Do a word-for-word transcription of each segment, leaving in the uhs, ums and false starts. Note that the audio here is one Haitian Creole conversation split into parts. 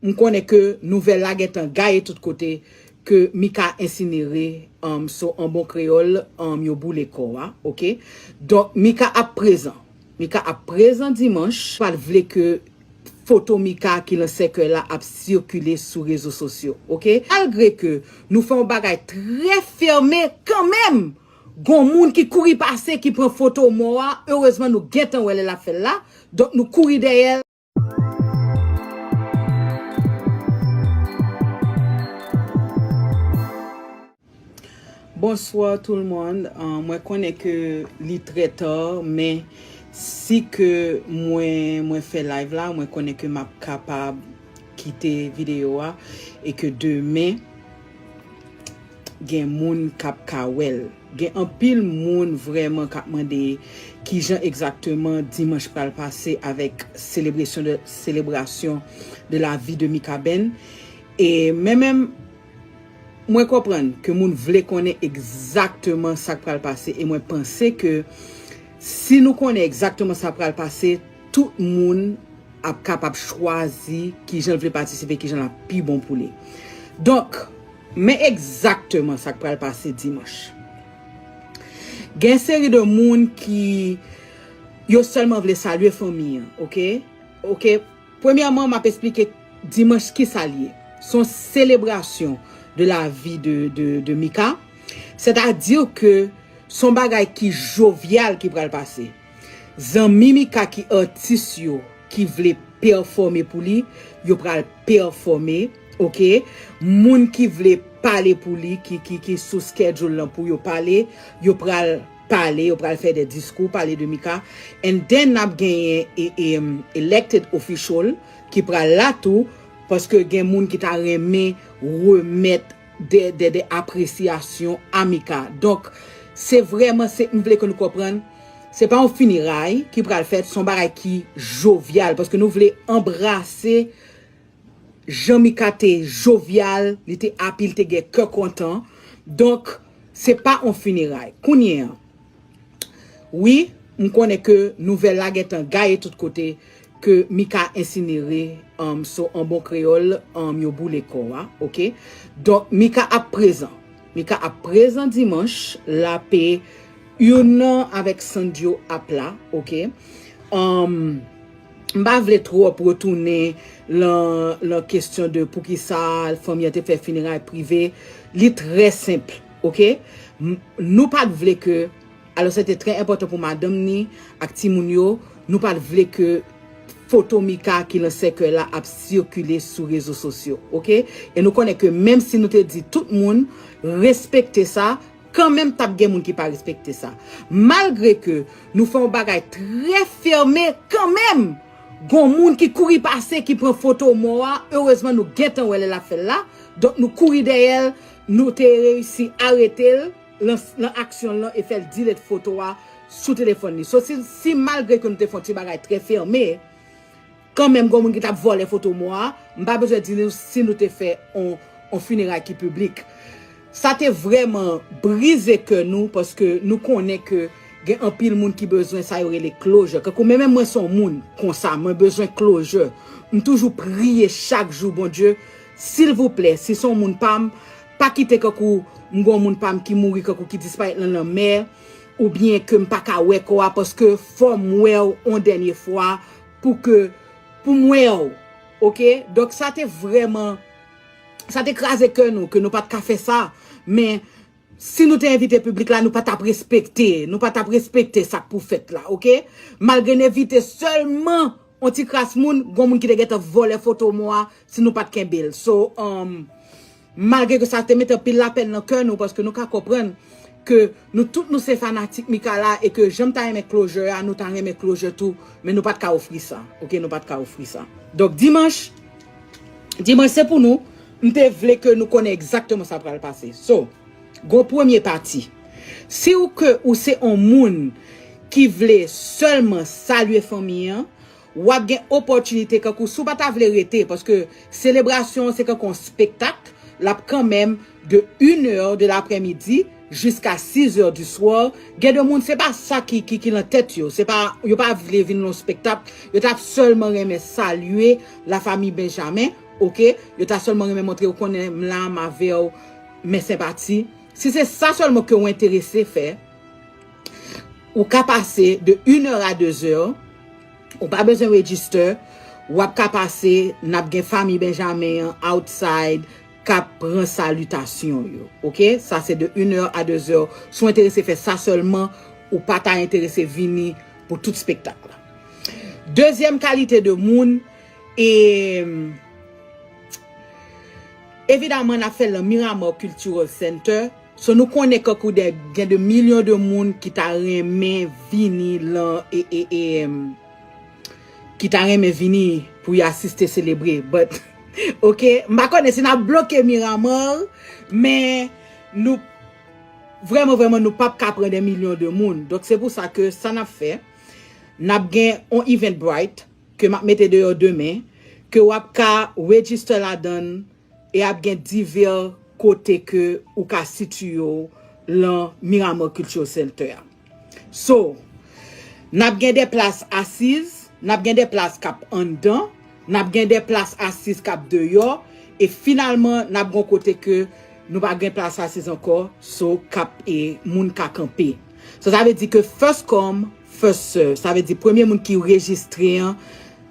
M konnen ke nouvèl la gentan gaye tout kote ke Mika ensinere, um, so an bon kreyòl, um, yo boule kò a, oke? Donk, Mika ap prezan. Mika ap prezan dimanch, pa vle ke foto Mika ki nan sèkèy la ap sikile sou rezo sosyo, oke? Malgre ke nou fè yon bagay trè fèmen kanmenm, gon moun ki kouri pase, ki pran foto mò a, erezman nou gentan wè lè l ap fè l la, donk nou kouri dèyè l. Bonswa tout le monde. Ah, mwen konnen ke li trè ta, men si ke mwen, mwen fè live la, mwen konnen ke m ap kapab kite videyo a e ke demen gen moun k ap ka wè l. Gen anpil moun vrèman k ap mande kijan egzakteman dimanch pral pase avèk selebrasyon de, selebrasyon de la vi de Mikaben. E men menm, mwen konprann ke moun vle konnen egzakteman sa k pral pase, e mwen panse ke si nou konnen egzakteman sa k pral pase, tout moun ap kapab chwazi kijan l vle patisipe, kijan l ap pi bon pou li. Donk, men egzakteman sa k pral pase dimanch. Gen seri de moun ki yo sèlman vle salye fanmi an, oke? Oke? Premyèman, m ap eksplike dimanch ki sa l ye. Se yon selebrasyon de la vi de, de, de Mika. Sètadi ke se yon bagay ki jovyal ki pral pase. Zanmi Mika ki atis yo, ki vle pèfòme pou li, yo pral pèfòme, oke? Moun ki vle pale pou li, ki, ki, ki sou schedule lan pou yo pale, yo pral pale, yo pral fè de diskou, pale de Mika. And then n ap genyen e, e, um, elected official ki pral la tou, paske gen moun ki ta renmen remèt de, de, de apresyasyon a Mika. Donk, se vrèman, se, m vle ke nou konprann, se pa yon fineray ki pral fèt, se yon bagay ki jovyal, paske nou vle anbrase jan Mika te jovyal, li te api, li te gen kè kontan. Donk, se pa yon fineray. Kounye a, wi, m konnen ke nouvèl la gentan gaye tout kote ke Mika ensinere, um, so an bon kreyòl, um, yo boule kò a, oke? Donk, Mika ap prezan. Mika ap prezan dimanch, l ap, e, youn nan avèk Sandyo ap la, oke? Um, m pa vle twòp retounen lan, lan kesyon de poukisa fanmi an te fè fineray prive. Li trè senp, oke? M, nou pa t vle ke, alò, se te trè enpòtan pou madanm ni ak timoun yo, nou pa t vle ke foto Mika ki lan sèkèy la ap sikile sou rezo sosyo, oke? E nou konnen ke menm si nou te di tout moun respekte sa, kanmenm t ap gen moun ki pa respekte sa. Malgre ke nou fè yon bagay trè fèmen kanmenm, gon moun ki kouri pase, ki pran foto mò a, erezman nou gentan wè lè l ap fè l la, donk nou kouri dèyè l, nou te reyisi arete l lan, lan aksyon l lan e fè l delete foto a sou telefòn li. So, si, si malgre ke nou te fè yon ti bagay trè fèmen, kanmenm gon moun ki t ap vòlè foto mò a, m pa bezwen di nou si nou te fè on, on fineray ki piblik. Sa te vrèman brize kè nou, paske nou konnen ke gen anpil moun ki bezwen sa yo rele closure. Kankou mwen menm, mwen se yon moun konsa, mwen bezwen closure. M toujou priye chak jou, Bondye, silvouplè, si se yon moun pa m, pa kite kankou m gon moun pa m ki mouri, kankou ki disparèt lan lanmè, oubyen ke m pa ka wè kò a, paske fò m wè w on dènye fwa pou ke, pou m wè w. Oke? Donk, sa te vrèman, sa te kraze kè nou, ke nou pa t ka fè sa. Men, si nou te envite piblik la, nou pa t ap respekte, nou pa t ap respekte sa k pou fèt la, oke? Malgre n envite sèlman on ti kras moun, gon moun ki te gentan vòlè foto mò a, si nou pa t kenbe l. So, um, malgre ke sa te mete anpil lapèn nan kè nou, paske nou ka konprann ke nou tout nou se fanatik Mika la, e ke jan m ta renmen closure a, nou ta renmen closure tou, men nou pa t ka ofri sa, oke, nou pa t ka ofri sa. Donk, dimanch, dimanch se pou nou, m te vle ke nou konnen egzakteman sa pral pase. So, gon premye pati. Si w ke ou se on moun ki vle sèlman salye fanmi an, w ap gen opòtinite kankou si w pa ta vle rete, paske selebrasyon an se kankou yon spektak, l ap kanmenm de une heure de l'après-midi jiska six heures du soir. Gen de moun, se pa sa ki, ki, ki lan tèt yo, se pa, yo pa vle vin lan spektak, yo t ap sèlman renmen salye lafanmi Benjamin, oke? Yo ta sèlman renmen montre, ou konnen, m la, m avè w, men senpati. Si se sa sèlman ke w enterese fè, ou ka pase de inè a dezè, ou pa bezwen register, w ap ka pase, n ap gen fanmi Benjamen an outside k ap pran salitasyon yo, oke? Sa se de inè a dezè. Si w enterese fè sa sèlman, ou pa ta enterese vini pou tout spektak la. Dezyèm kalite de moun, e, evidaman, n ap fè l nan Miramar Cultural Center. So, nou konnen kankou de, gen de milyon de moun ki ta renmen vini lan, e, e, e, em, ki ta renmen vini pou y asiste selebre. But, oke, m pa konnen si n ap bloke Miramar, men nou, vrèman, vrèman, nou p ap ka pran de milyon de moun. Donk, se pou sa ke sa n ap fè, n ap gen on Eventbrite ke m ap mete deyò demen, ke w ap ka register ladan l, e ap gen divè kote ke ou ka sitiye w lan Miramar Cultural Center a. So, n ap gen de plas asiz, n ap gen de plas k ap anndan, n ap gen de plas asiz k ap deyò, e finalman, n ap gen kote ke nou pa gen plas asiz ankò, so k ap, e, moun ka kanpe. So, sa vle di ke first come, first serve. Sa vle di premye moun ki rejistre an,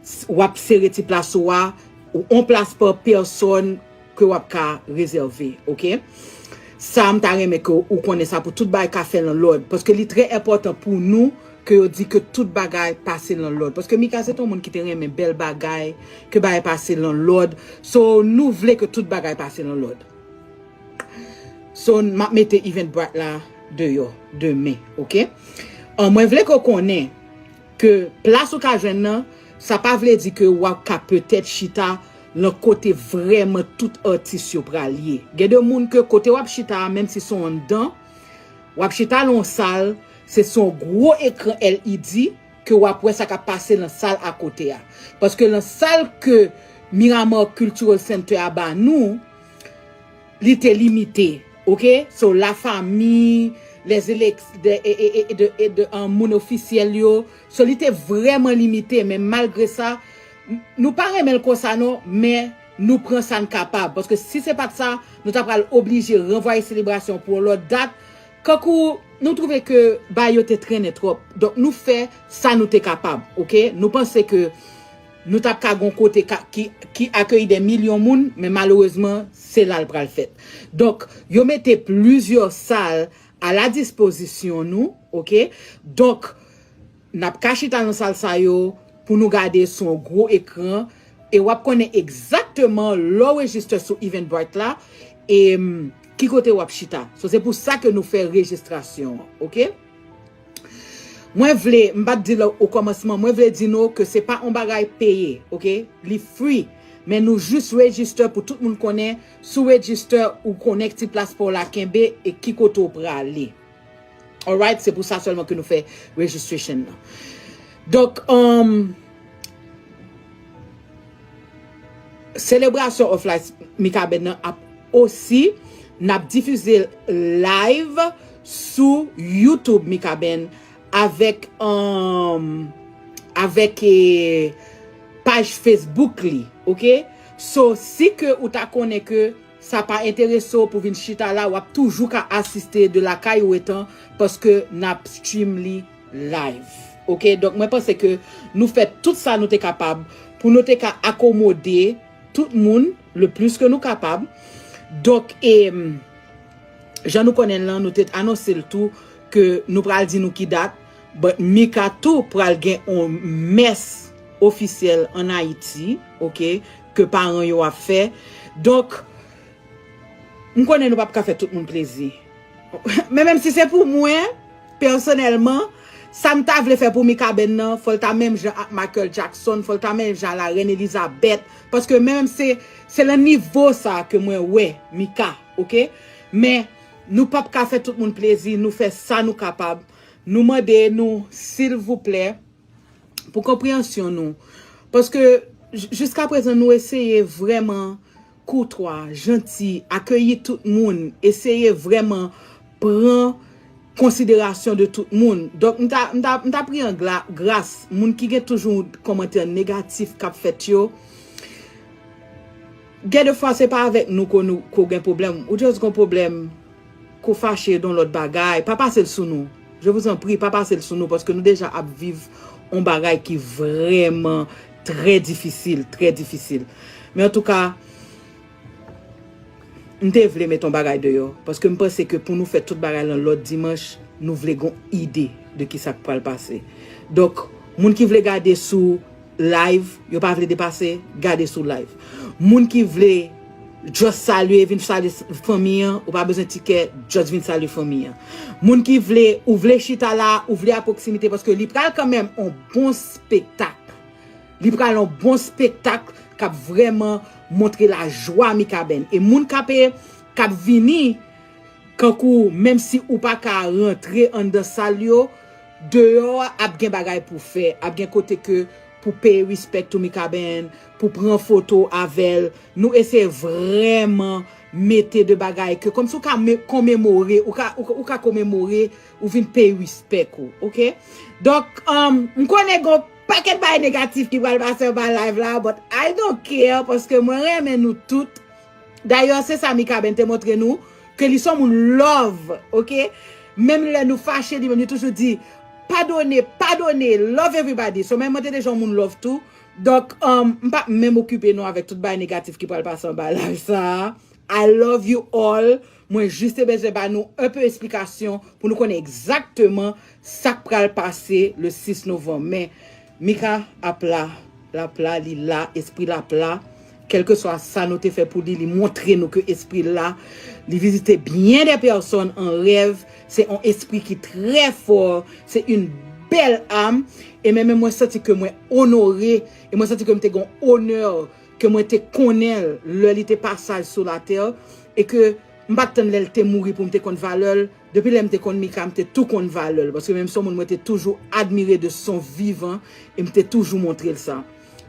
s-, w ap sere ti plas ou a, ou on plas pa pèsòn ke w ap ka rezève, oke? Sa, m ta renmen ke ou konnen sa pou tout bagay ka fè lan lòd. Paske li trè enpòtan pou nou ke yo di ke tout bagay pase lan lòd. Paske Mika se t on moun ki te renmen bèl bagay, ke bagay pase lan lòd. So, nou vle ke tout bagay pase lan lòd. So, m ap mete Eventbrite la deyò, demen, oke? An, mwen vle ke w konnen ke plas ou ka jwenn nan, sa pa vle di ke w ap ka petèt chita lan kote vrèman tout atis yo pral ye. Gen de moun ke kote w ap chita a, menm si se anndan, w ap chita lan yon sal, se sou yon gwo ekran L E D ke w ap wè sa k ap pase lan sal akote a. Paske lan sal ke Miramar Cultural Center a ba nou, li te limite, oke? So, lafanmi, les élect-, de, e, e, e, de, e de, an, moun ofisyèl yo. So, li te vrèman limite, men malgre sa, n-, nou pa renmen l konsa non, men nou pran sa n kapab. Paske si se pa t sa, nou ta pral oblije ranvwaye selebrasyon pou yon lòt dat. Kankou nou twouve ke bagay yo te trennen twòp. Donk, nou fè sa nou te kapab, oke? Nou panse ke nou t ap ka gon kote ka, ki, ki akeyi de milyon moun, men malerezman, se la l pral fèt. Donk, yo mete plizyè sal a la dispozisyon nou, oke? Donk, n ap ka chita nan sal sa yo pou nou gade sou yon gwo ekran, e w ap konnen egzakteman lè w rejiste sou Eventbrite la, e, mm, ki kote w ap chita. So, se pou sa ke nou fè rejistrasyon an, oke? Mwen vle, m pa t di l o kòmansman, mwen vle di nou ke se pa yon bagay peye, oke? Li free. Men nou jis rejiste pou tout moun konnen, si w rejiste, ou konnen ki ti plas pa w la kenbe e ki kote w prale. Alright, se pou sa sèlman ke nou fè registration nan. Donk, um, Celebration of Life Mikaben nan ap osi, n ap difize live sou YouTube Mikaben avèk, um, avèk, eh, paj Facebook li, oke? So, si ke ou ta konnen ke sa pa enterese w pou vin chita la, w ap toujou ka asiste de lakay ou etan, paske n ap stream li live. Oke? Donk, mwen panse ke nou fè tout sa nou te kapab pou nou te ka akomode tout moun le plis ke nou kapab. Donk, e, jan nou konnen l lan, nou te anonse l tou ke nou pral di nou ki dat, but Mika tou pral gen on mès ofisyèl ann Ayiti, oke, ke paran yo ap fè. Donk, m konnen nou p ap ka fè tout moun plezi. Men menm si se pou mwen, pèsonèlman, sa m ta vle fè pou Mikaben nan, fò l ta menm jan ak Michael Jackson, fò l ta menm jan a la Reine Elizabeth, paske menm se, se lan nivo sa ke mwen wè Mika, oke? Men, nou p ap ka fè tout moun plezi, nou fè sa nou kapab. Nou mande nou, silvouplè, pou konpreyansyon nou. Paske, j-, jiskaprezan, nou eseye vrèman koutwa, janti, akeyi tout moun, eseye vrèman pran konsiderasyon de tout moun. Donk, m ta, m ta, m ta priye an gla-, gras, moun ki gen toujou kòmantè negatif k ap fèt yo, Gen de fwa se pa avèk nou ke nou ke w gen pwoblèm. Ou just gen pwoblèm, ke w fache de yon lòt bagay. Pa pase l sou nou. Je vous en prie, pa pase l sou nou paske nou deja ap viv yon bagay ki vrèman trè difisil, trè difisil. Men antouka, m te vle met yon bagay deyò paske m panse ke pou nou fè tout bagay lan lòt dimanch, nou vle gen yon ide de kisa k pral pase. Donk, moun ki vle gade sou live, yo pa vle depase, gade sou live. Moun ki vle just salye, vin salye fanmi an, ou pa bezwen tikè, just vin salye fanmi an. Moun ki vle, ou vle chita la, ou vle a pwoksimite, paske li pral kanmenm yon bon spektak. Li pral yon bon spektak k ap vrèman montre lajwa Mikaben. E moun k ap, k ap vini, kankou, menm si ou pa ka rantre anndan sal yo, deyò a ap gen bagay pou fè, ap gen kote ke pou peye respect to Mikaben, pou pran foto avè l. Nou eseye vrèman mete de bagay ke kòmsi ou ka me- komemore, ou ka, ou, ou ka komemore, ou vin peye respect ou, oke? Donk, um, m konnen gen yon pakèt bagay negatif ki pral pase anba live la, but I don't care, paske mwen renmen nou tout. Dayè, se sa Mikaben te montre nou, ke li se yon moun love, oke? Menm lè nou fache, li menm, li toujou di, padone, padone, love everybody. So, menm mwen te deja yon moun love tou. Donk, um, m p ap menm okipe nou avèk tout bagay negatif ki pral pase anba live sa a. I love you all. Mwen jis te bezwen ba nou enpe esplikasyon pou nou konnen egzakteman sa k pral pase le sis novanm. Men, Mika ap la, l ap la, li la, espri l ap la. Kèlkeswa sa nou te fè pou li, li montre nou ke espri l la. Li vizite byen de pèsòn an rèv. Se yon espri ki trè fò. Se yon bèl am. E menm mwen santi ke mwen onore. E mwen santi ke m te gen onè ke mwen te konnen l lè li te pasaj sou latè. E ke m pa t tann lè l te mouri pou m te konn valè l. Depi lè m te konn Mika, m te tou konn valè l, paske menm se yon moun mwen te toujou admire de son vivan, e m te toujou montre l sa.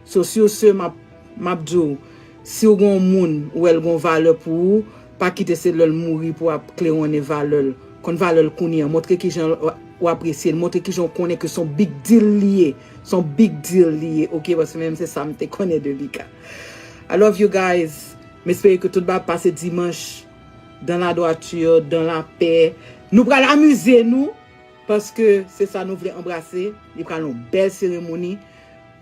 So, sur ce, m ap, m ap di w, si w gen yon moun, ou wè l gen yon valè pou ou, pa kite se lè l mouri pou w ap klewonnen valè l. Konn valè l kounye a, montre kijan w apresye l, montre kijan w konnen ke se yon big deal li ye. Se yon big deal li ye, oke? Paske menm se sa m te konnen de Mika. I love you guys. M espere ke tout bagay ap pase dimanch dans la droiture, dans la paix. Nou pral amize nou, paske se sa nou vle anbrase. Li pral yon bèl seremoni.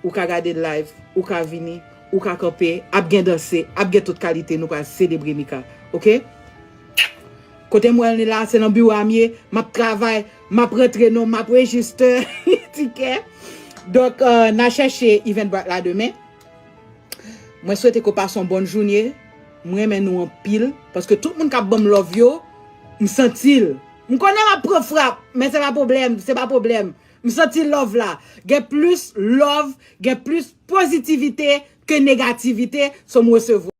Ou ka gade live, ou ka vini, ou ka kanpe, ap gen danse, ap gen tout kalite, nou pral selebre Mika. Oke? Kote m wè l la, se nan biwo a m ye, m ap travay, m ap rantre non, m ap rejiste tikè. Donk, euh, n a chèche Eventbrite la demen. Mwen swete ke w pase yon bòn jounen. Mwen renmen nou anpil. Paske tout moun k ap ban m love yo, m santi l. M konnen m ap pran frap, men se pa pwoblèm, se pa pwoblèm. M santi love la. Gen plis love, gen plis pozitivite ke negativite, so m resevwa.